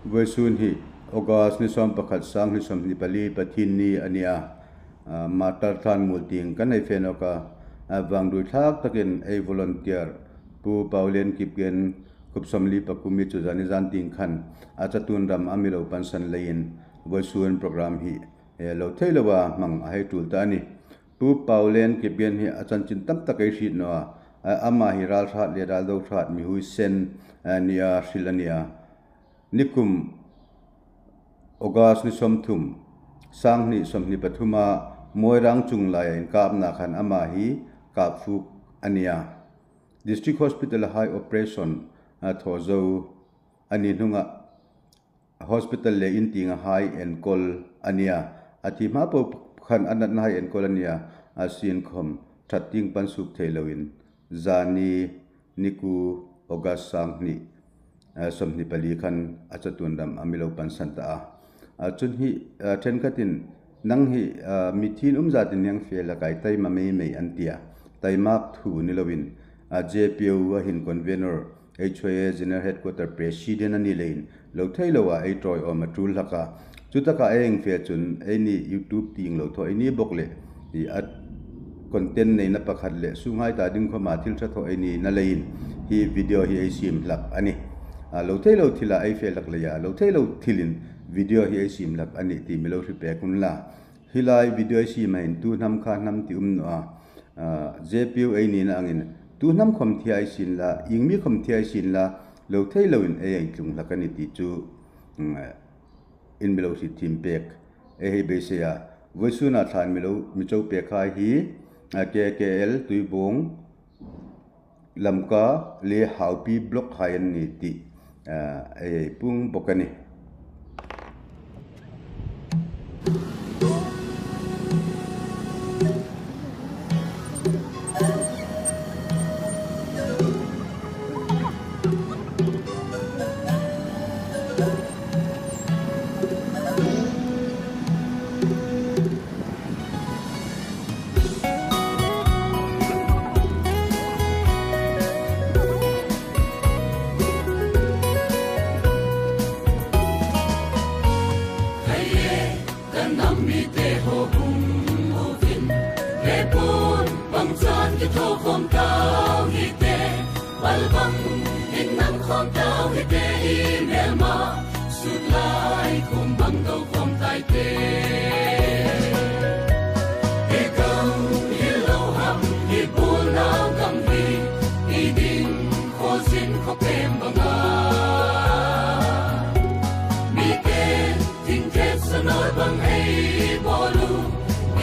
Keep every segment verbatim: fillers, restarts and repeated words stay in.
Voisun hi August ni som pakhat, sang ni som ni pali, Pathen ni a ni a, ah, Martyr Thanmul tieng kan ei fe nawk a, ah, vangduithlak takin ei volunteer Pu Paulen Kipgen, Khupsomli Pakumi chu zani zan tieng khan a chatuan ram a mi lo pansan leiin voisun program hi, eh, lo thei lo a mang a hei tul ta a ni. Pu Paulen Kipgen hi a chanchin tam tak ei hriet naw a, a, ama hi ralhrat le raldo hrat mi huisen, a, ni a hril a ni a. Nikum August ni som thum, sang ni som ni pathum a Moirang chung lai a inkapna khan ama hi kapfuk a ni a. District Hospital a hai operation, a, thaw zo a ni hnunga hospital le in tieng a hai enkol a ni a. A thi hma po khan a natna hai enkol a ni a, a sin khom that tieng pan suk thei loin, zani nikum August sang ni, eh, som ni pali khan a chatuan ram a mi lo pansan ta a. A chun hi, eh, ṭhenkhatin, nang hi, eh, mithin um zatin nang fe la kai taima mei mei an ti a. Taimak thu ni loin, a J P O a hin convener, H Y A General Headquarter President a ni leiin, lo thei lo a ei ṭoi awm a tul hlak a. Chutaka ei hung fe chun, eini YouTube tieng lo thaw, eini bawk le, i a content neina pakhat le, sunghai ta ding khoma thil ṭha thaw eini na leiin, hi video hi ei siem hlak a ni. A, lo thei lo thila ei fe hlak leia, lo thei lo thilin video hi ei siem hlak a ni ti mi lo hre pek un la. Hi lai video ei siem a hin tu hnam kha hnam ti um naw a, ah, J P O ei nina angin, tu hnam khom thia ei sien la, ieng mi khom thia ei sien la, lo thei loin ei ei tlung hlak a ni ti chu, mm, in mi lo hriet thiem pek ei hei beisei a. Voisun a thlan mi lo, mi cho pek hai hi, ah, K K L Tuibong, Lamka le Haupi block hai an ni ti, ah, ei pung bawk a ni. Kan nam mite ho hung uvin, lepun bangchan kitho khom tau hite, pal bang in nam khom tau hite, i melma sut lai kum bang do khom tai te. E gam hi lo ham, i bulna gam hi, i ding kho zin kho pem banga. Mite Thingthet sanol bang ei bol u,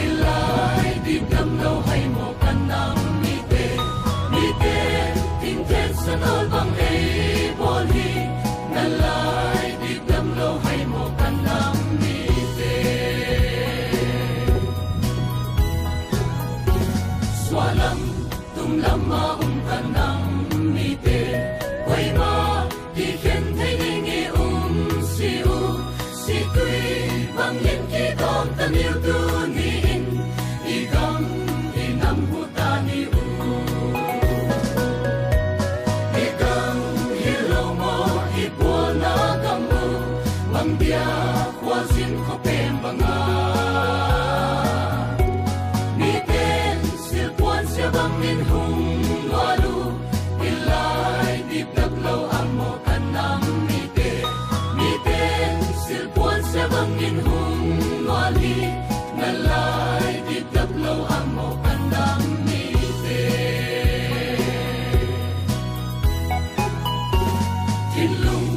i lai dip dam lo hai mo kan nam mite. Mite, thingthet sanol bang ei bol hi, na lai dip dam lo hai mo kan nam mite. Sualam, tumlam a um kan nam mite. Koima Ti khen thei ding i um si u, si tui bang yen kidom ta niu tuni in, i gam i nam hu ta ni u. I gam hi lo mo i pualna gam u, bang dia khua zin kho pem banga. Mi ten sil puan sia bang in hung lua lu, i lai dip dap lo a mo kan nam mite. Mi ten sil puan sia bang in hung lua li, na lai dip dap lo a mo kan nam mite. Thinlung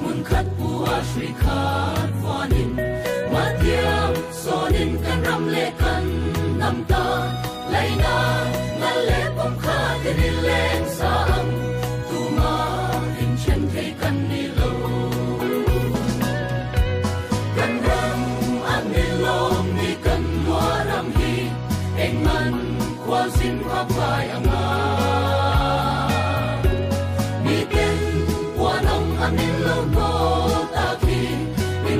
mun khat pu a sui khat vuan in, matiam son in kan ram le kan nam ta, laina ngal le pum khat in i leng sa ang, tuma in chen thei kan ni lo. Kan ram an ni lom ni kan lua ram hi, eng man khua zin khua vai anga. Mi ten puan ang an ni lo no ta khi, in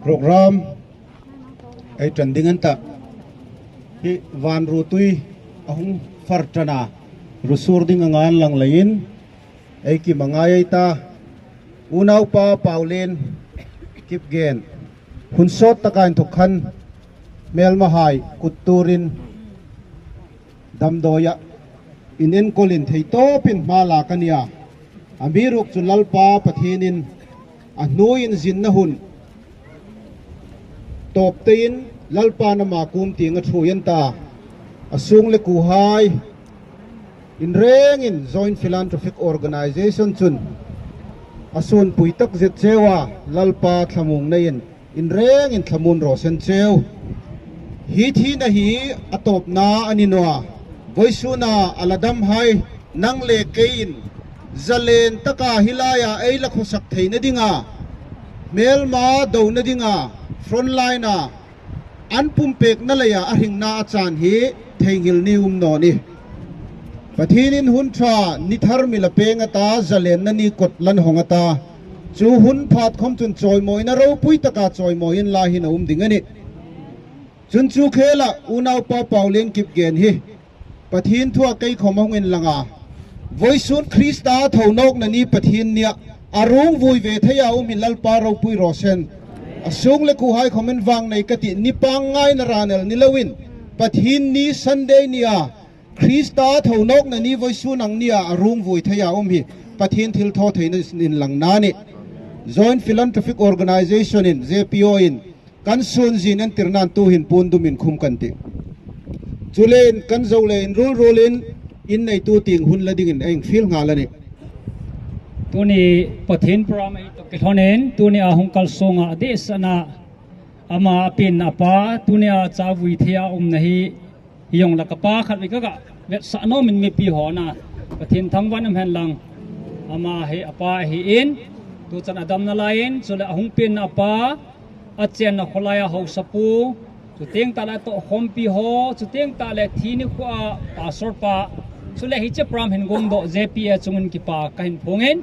Program ei tan ding anta, hi van ru tui ahung far tana, ru sur ding anga lang laiin ei kimangai ei ta. Unaupa Paulen Kipgen, hun sot taka inthok khan melmahai kutturin damdoiya in enkolin theitopin hmala kania. Amiruk chu Lalpa Pathenin ahnuin jinna hun toptein Lalpa nama kum tieng a thuian ta. Asung le kuhai inrengin Joint Philanthropic Organization chun asun puitak zet cheuva Lalpa thamung neiin inrengin thamun rosen cheu. Hi thina hi atopna ani noa, voisuna aladam hai nang le keiin zalen taka hilaiya ei la khosak theina dinga, melma douna dinga, frontline a an pumpekna leiya ahringna achan hi theinghil ni um naw ni. Pathenin hun tha nithar mi la peng ata, zalenna ni kot lan hong ata. Chu hun phat khom chun choimawina ropui taka choimawi inla hin a um ding a nih. Chun chu khela unaupa Paulen Kipgen hi Pathen thua kei khom a hung inlanga, voisun Krista thonawkna ni Pathen nia a rung vui ve theia um hi Lalpa ropui rawsen. A sung le kuhai khom in vang nei ka ti, ni pangngaina ranel ni loin, Pathen ni Sunday nia, Krista thonawkna ni voisun ang nia a rung vui theia um hi Pathen thilthawtheina inlangna ni. Joint Philanthropic Organization in, J P O in, kan sun zin entirnan tuhin pun dumin khum kan ti. Chulen kan zo le in rul rulin in neitu ting hun la dingin eng fil nga la ni. Tuni Pathen program ei to kilhonin, tuni a hung kal sunga adihsana ama apin apa, tuni a cha vui theia umna hi, hi jong la ka pa khat vei ka ga vetsah nawmin mipi hona Pathen thangvah in um hen lang. Ama hi apa ahin, tuchan adam nalaiin, chule ahung penna apa, achenna kholai a haosapu, chuteng tah le atohkhompi ho, chuteng tah le thi nikho a pastor pa, chule hiche program hin gongdoh J P A chungin kipa kahin phongin,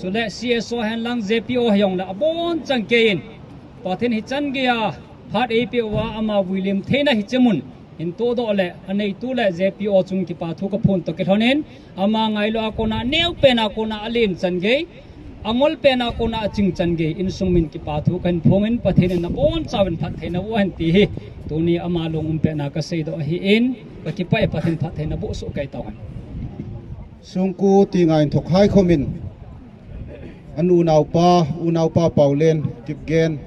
chule C S O hen lang J P O hi jong le abonchan keiin Pathen hichan geiya phat eipeuva ama vuilim theina hiche mun hin todoh le aneitu le J P O chung kipa thu ka phon to kilhonin, ama ngailua kona, neopen a kona, alen chan gei, angol pen a kona, aching chan gei, insung min kipa thu kahin phongin, Pathen in nabonchauvin phatthei naboh hen ti hi tuni ama lung umpetna kaseidoh ahin, kakipah e, Pathen phatthei naboh soh kei tauhen. Sungku tinga inthok hai khomin, an unaupa, unaupa Paulen Kipgen,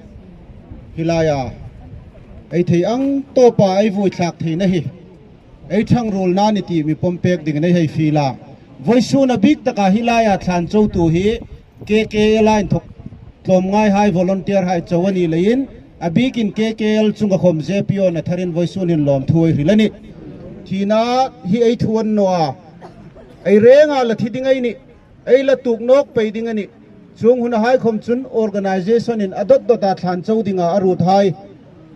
hilaiya ei thei ang topa ei vuithlak theina hi ei thangrulna ni ti mi pompek dingin ei hei fila. Voisun abik taka hilaiya thlanchoutu hi K K L a inthok tlawmngai hai, volunteer hai chou ani leiin, abikin K K L chunga khom J P O natharin voisun hin lawmthu ei hril a nih. Thina hi ei thu a ni naw a, ei renga la thi ding ei nih, ei la tuok nawk pei ding a nih. Chung huna hai khom chun organization in adotdota thlanchou dinga a ruot hai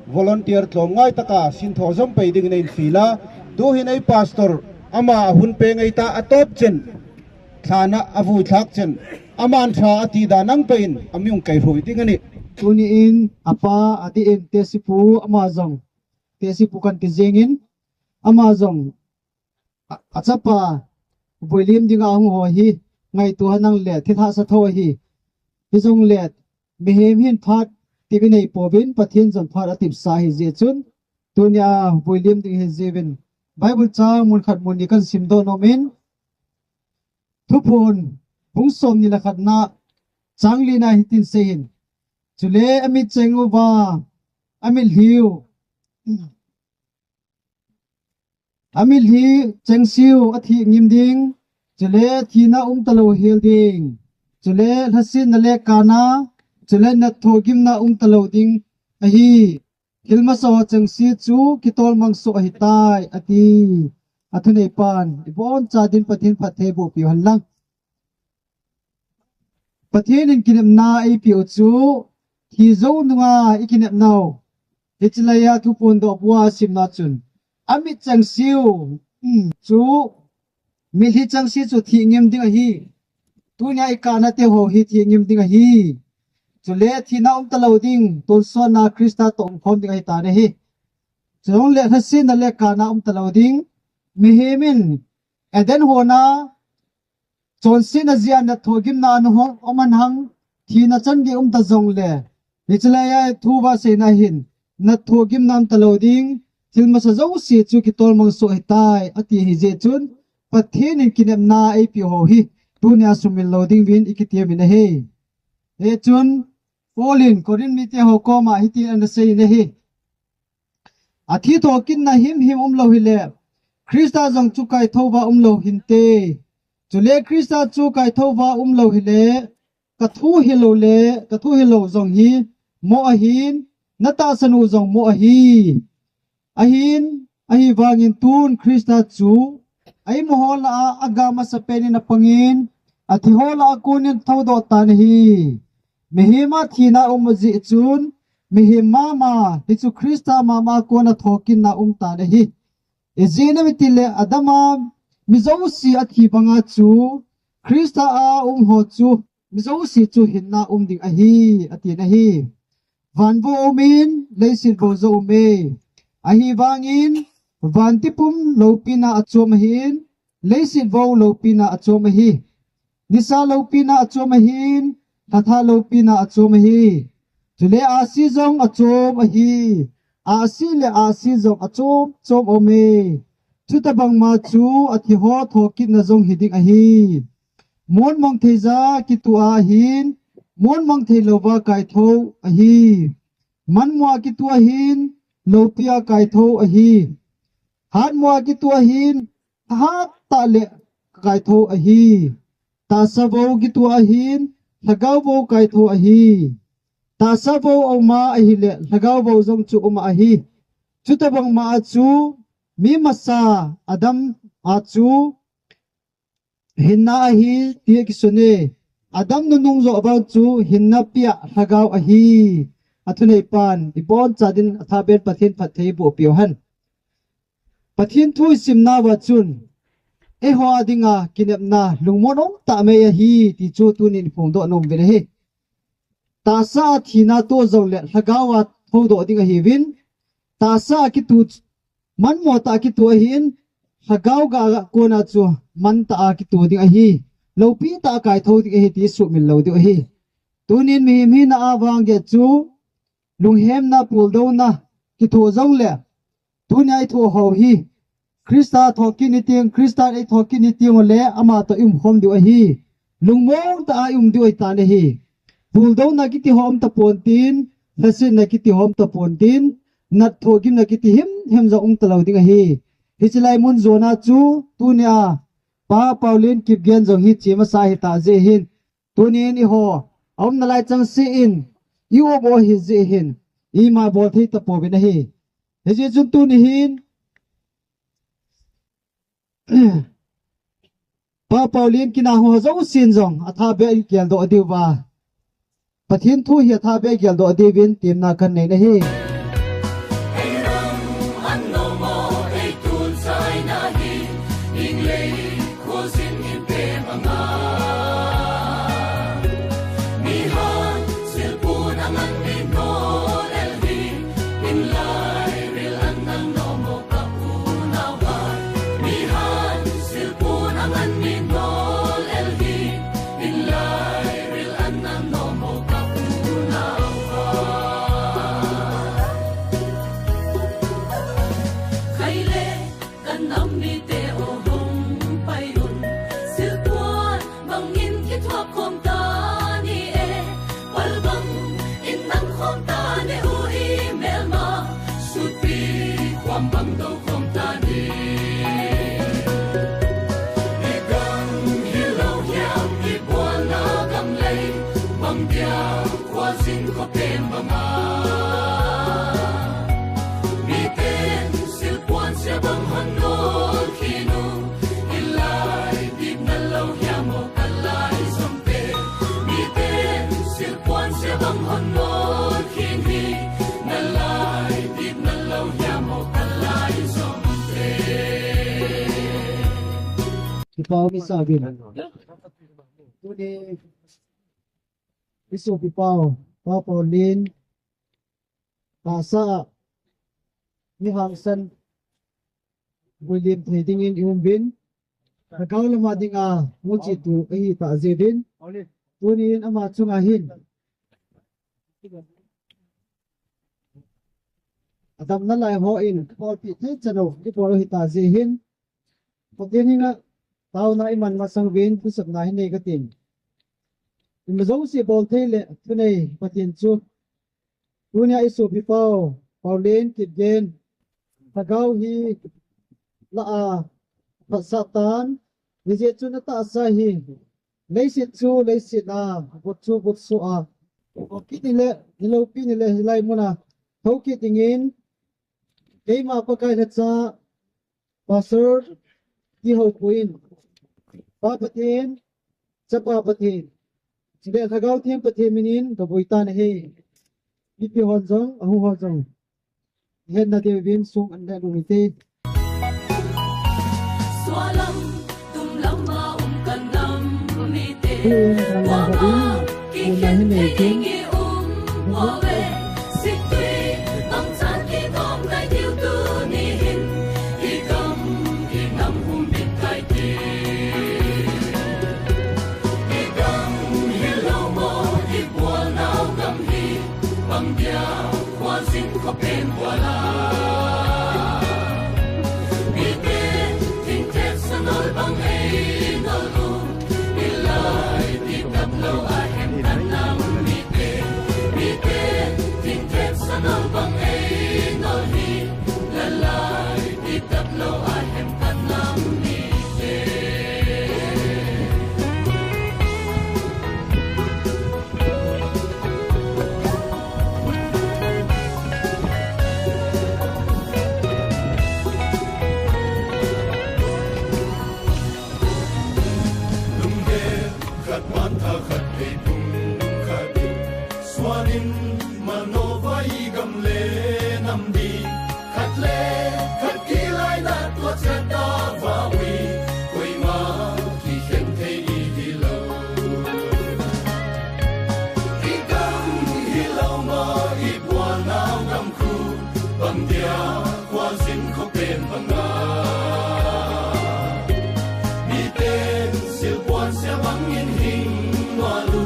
volunteer tlawmngai taka sinthaw zawm pei dingin ei fila. Tuhin ei pastor ama a hun peng ei ta, a tawp chen thlana a vuithlak chen, aman tha a ti dan ang peiin a mi hung kei hruoi ding a nih. Tuni in a pa a diin Tesipu ama zong, Tesipu kan ti zingin, ama zong a, a chapa vuilim dinga hung haw hi ngaihtuah nang le thithasa tho hi. Hi zong le mihem hin phat ti nei pouvin Pathen zong phat a tipsa hi zia chun tunia vuilim ding hi ziuvin Bible chang mun khat mun ni kan sim dawn om in, Thuphon bung sawm ni le khatna chang lina hitin sei in, chule a mit cheng uva a mit hliu, a mit hli cheng siu a thih ngim ding, chule thina um talo hel ding, chule lhasinna le kana, chule natthogimna um talo ding ahi. Thil masa ho chengse chu kitawlmang suh ahi tai, a ti. A thuneipan i boncha din Pathen phatthei boh piu hen lang. Pathen in kinepna ei piu chu, thi zo nunga i kinepnau. Hiche laiya Thuphon doh bua simna chun, a mit chengse u, um, chu, mitlhi chengse chu thih ngim ding ahi. Tunia i kana te ho hi thih ngim ding ahi. Chule thina um talou ding, tonsotna Christa toh umkhom ding ahitan ahi. Chule lhasetna le kana um talou ding. Mihem in Eden hona chonsetna jeh a natna thohgimna ana hung um ahang, thina chan gei um ta jongle, hiche laiya thu vaseina hin, natna thohgimna um talou ding, thil masa jouse chu kitolmang soh ahitai, ati ahi jeh chun, Pathen in kinepna eipeh ho hi, tunia sumil lou ding uvin ikiti uvin ahi. Hichun, Paul in Corinth mite ho koma hitin ana seiyin ahi. Athi thokitna himhim umlou hile, Christa jong chu kaithouva umlou hinte. Chule Christa chu kaithouva umlou hile, kathu hilou le, kathu hilou jong hi moh ahin, natahsan u jong moh ahi. Ahin, ahivangin tun Christa chu, a-im ho lah a aga masapen in apangin, athi ho lah a konin thoudoh tan ahi. Mihem a thina um ajeh chun, mihem mama, hichu Christa mama a kona thokitna um tan ahi. Ijeh inem itile Adam a mi jouse athi banga chu, Christa a um ho chu, mi jouse chu hinna um ding ahi, atin ahi. Van bou aumin, leiset bou jong aume. Ahivangin, vantil pum loupina achom ahin, leiset bou loupina achom ahi. Nisa loupina achom ahin, lhatha loupina achom ahi. Chule ahsi jong achom ahi. Ahsi le ahsi jong achom chom aume. Chutobangma chu athi ho thokitna jong hiding ahi. Monmong thei ja kitoh ahin, monmong thei louva kaithou ahi. Manmo a kitoh ahin, loupi a kaithou ahi. Hatmo a kitoh ahin, hatah le kaithou ahi. Tahsa bou kitoh ahin, lhagao bou kaithou ahi. Tahsa bou auma ahile, lhagao bou jong chu auma ahi. Chutobangma a chu, mi masa Adam a chu, hinna ahi, ti kisune. Adam nunung joh vang chu, hinna pia lhagao ahi. Athuneipan, iboncha din athahbeh in Pathen phatthei bohpeh uhen. Pathen thu isimnauva chun, eiho a dinga kinepna lungmon umtah mai ahi, ti chu tunin iphongdoh nom uvin ahi. Tahsa a thina toh jongle lhagao a thoudoh ding ahiuvin. Tahsa a kitoh, manmo tah a kitoh ahin, lhagao ga a kona chu mantah a kitoh ding ahi. Loupi tah a kaithou ding ahi ti sumil lou diu ahi. Tunin mihem hina a vang gei chu, lunghemna, puldouna kithoh jongle, tunia ithoh ho hi, Christa thokit ni teng, Christan eithoh kit ni teng ule, ama toh iumkhom diu ahi. Lungmong tah a ium diu ahitan ahi. Puldouna kiti ho umtapon tin, lhasetna kiti ho umtapon tin, nat thohgimna kiti himhim jong umtalou ding ahi. Hiche lai mun jona chu, tunia, Pa Paulin Kipgen jong hiche masa hita jeh hin, tunin eiho, aumna lai chengse in, i-um u ahi jeh hin, ima bol thei tapouvin ahi. Hijeh chun tuni hin, Pa Paulin kina ho jousen jong, athahbeh in geldoh diuva, Pathen thu hi athahbeh geldoh diuvin temna kanei ahi. Kipah masa uvin. Tuni, isopi pau. Pa Paulin, tahsa a mi hangsan vuilim thei dingin i um uvin, lhagao lama dinga muchi tu ahi tah jeh uvin, tunin ama chunga hin adamna lai ho in bolpi thei chan u i bol u ahi tah jeh hin, Pathen henga taona i man masang uvin thusapna hin nei katin. Ima jouse bol thei le thunei Pathen chu, tunia i sopi pau, Paulin Kipgen, lhagao hi la a phatsah tan, hijeh chun atahsa hi leiset chu leiset a, vut chu vut soh a, kit ni le, hiloupi ni le, hilai muna thou kit dingin, keima Pakai lhacha, Pastor T. Houpu in, Pa Pathen, Chapa Pathen, chule Lhagao Theng Pathen minin kavui tan ahi. Mipi hon jong, ahung hon jong, hetna diuvin song an le lung hite. Sualam, tumlam a um kan nam mite. Tua ma kikhen thei ding i um uve. Sitpi, bangchan kitom kai diu tuni hin, i gam, i nam humbit kai ti. I gam hilou mo, i pualnau gam hi, bang dia, khualzin khopen pual a. Mite, thingthet sanol bang ei nol u, i lai ti tap lou a hem kan nam mite. Mite, thingthet sanol bang ei nol hi, la lai ti tap lou a hem kan nam mite. Lunggel khat, pantha khat, ei phung khat in, suan in mano vai gam le nam di. Khat le khat kilai na tua chat a va ui, koima kikhen thei i hilou. I gam hilou mo, i pualnau gam khu, bang dia khualzin khopen bang a. Miten silpuan sia bangin hing ngal u,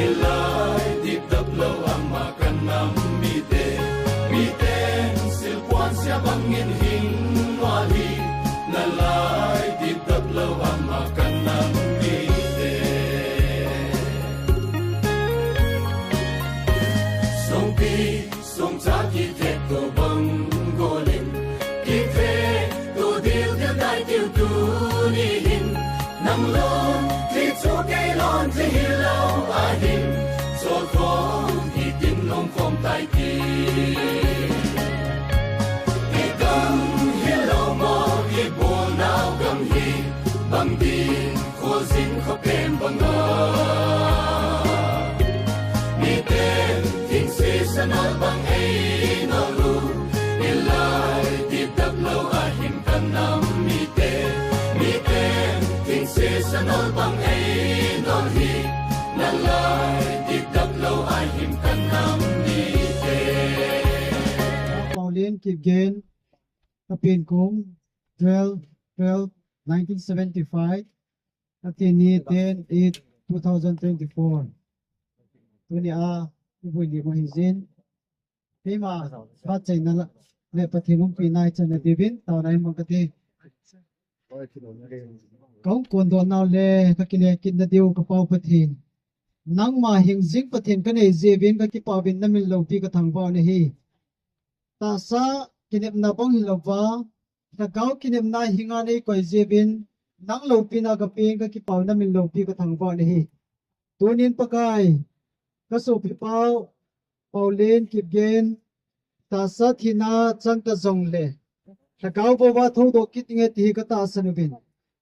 i lai ti tap lou a ma kan nam mite. Miten silpuan sia bangin hing ngal hi, na lai ti tap lou a ma kan nam mite. Songpi, songcha kithet to bang golin, kithet to dildil dai tiu tuni hin, nang lon, ti chu kei lon ti hilou ahin, chol khom hitin lom khom tai ti. I gam hilou mo, i bolnau gam hi, bang din khualzin khopen bang a. Miten thingse sanol bang ei nol u, i lai ti tap lou a hem kan nam mite. Miten thingse sanol bang ei nol hi, na lai ti tap lou a hem kan nam mite. Paulin Kipgen, kapen kum twelve twelve nineteen seventy-five, kati ni ten eight two thousand twenty-four. Tuni a i vuilim u ahi jin. Keima phat chaina la le Pathen umpi na i chan na diuvin taona i mang kati. Ka hung kondoh nau le ka kile kit na diu ka Pau Pathen, nangma hing jing Pathen ka nei jeh uvin ka kipah uvin, na min loupi ka thangvah u ahi. Tahsa kinepna bang hilouva, lhagao kinepna hinga nei koi jeh uvin, nang loupina ka pen ka kipah u, na min loupi ka thangvah u ahi. Tunin Pakai, ka sopi pau, Paulin Kipgen, tahsa thina chang ta jongle, lhagao bou a thoudoh kit inge ti hi ka tahsan uvin.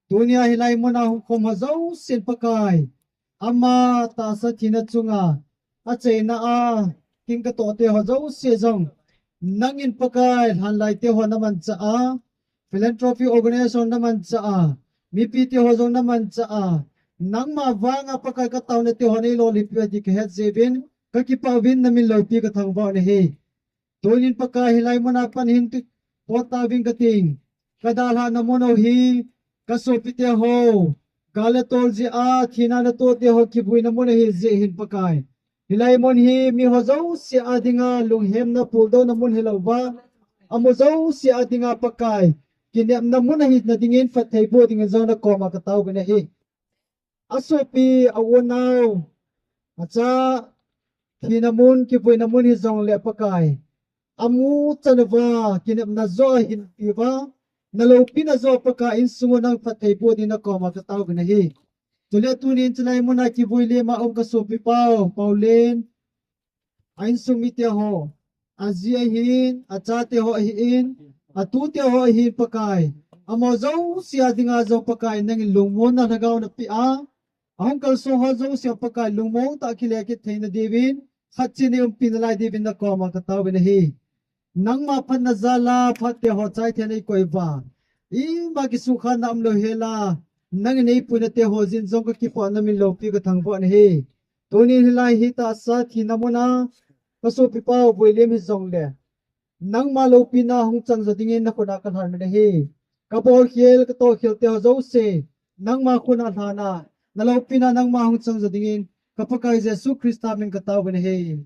Tunia hilai muna hung khom ho jousen Pakai, ama tahsa thina chunga acheina a kin katoh te ho jouse jong, nangin Pakai, lhanlai te ho na manchah a, philanthropy organization na manchah a, mipi te ho jong na manchah a, nangma vanga Pakai ka taona te ho nei lolhinpi u ahi ti ka het jeh uvin, Kakipah uvin, namin loupi kathangvah u ahi. Tunin Pakai, hilai muna pat hin tu pot tauvin kating. Kadalhah na mun u hi, kasopite ho, gal le tol jeh a thina natoh te ho kivuina mun ahi jeh hin Pakai, hilai mun hi miho jouse a dinga lunghemna puldouna mun hilouva, amu jouse a dinga Pakai, kinepna mun ahina dingin phatthei boh dingin jong nakoma katao uvin ahi. Asopi, a unau, acha thina mun, kivuina mun hijongle Pakai, amu chan uva kinepna joh ahin peuva, naloupina joh Pakai, insung u nang phatthei boh dingin nakoma katao uvin ahi. Chule tunin chulai muna kivui lima um kasopi pau, Paulen, a insung mite ho, aji ahin, achate ho ahin, atute ho ahin Pakai, amaho jouse a dinga jong Pakai, nangin lungmonna lhagao napeh a, ahung kalsong ho jouse a Pakai, lungmong tah a kile kit theina diuvin, khatche in eiumpi nalai diuvin nakoma katao uvin ahi. Nangma phatna jal a phatte ho chaitheina eikoi uva, ima kisuhkhana umlou hela, nangin eipuina te ho jeh in jong kakipah, namin loupi kathangvah u ahi. Tunin hilai hi tahsa thina muna kasopi pau Vuilim hijongle, nangma loupina hung chang jo dingin nakhut a kalhan uvin ahi. Kabolkhel, katohkhel te ho jouse, nangma khut a lhan a, naloupina nangma hung chang jo dingin, ka Pakai Jesu Christa min katao uvin ahi.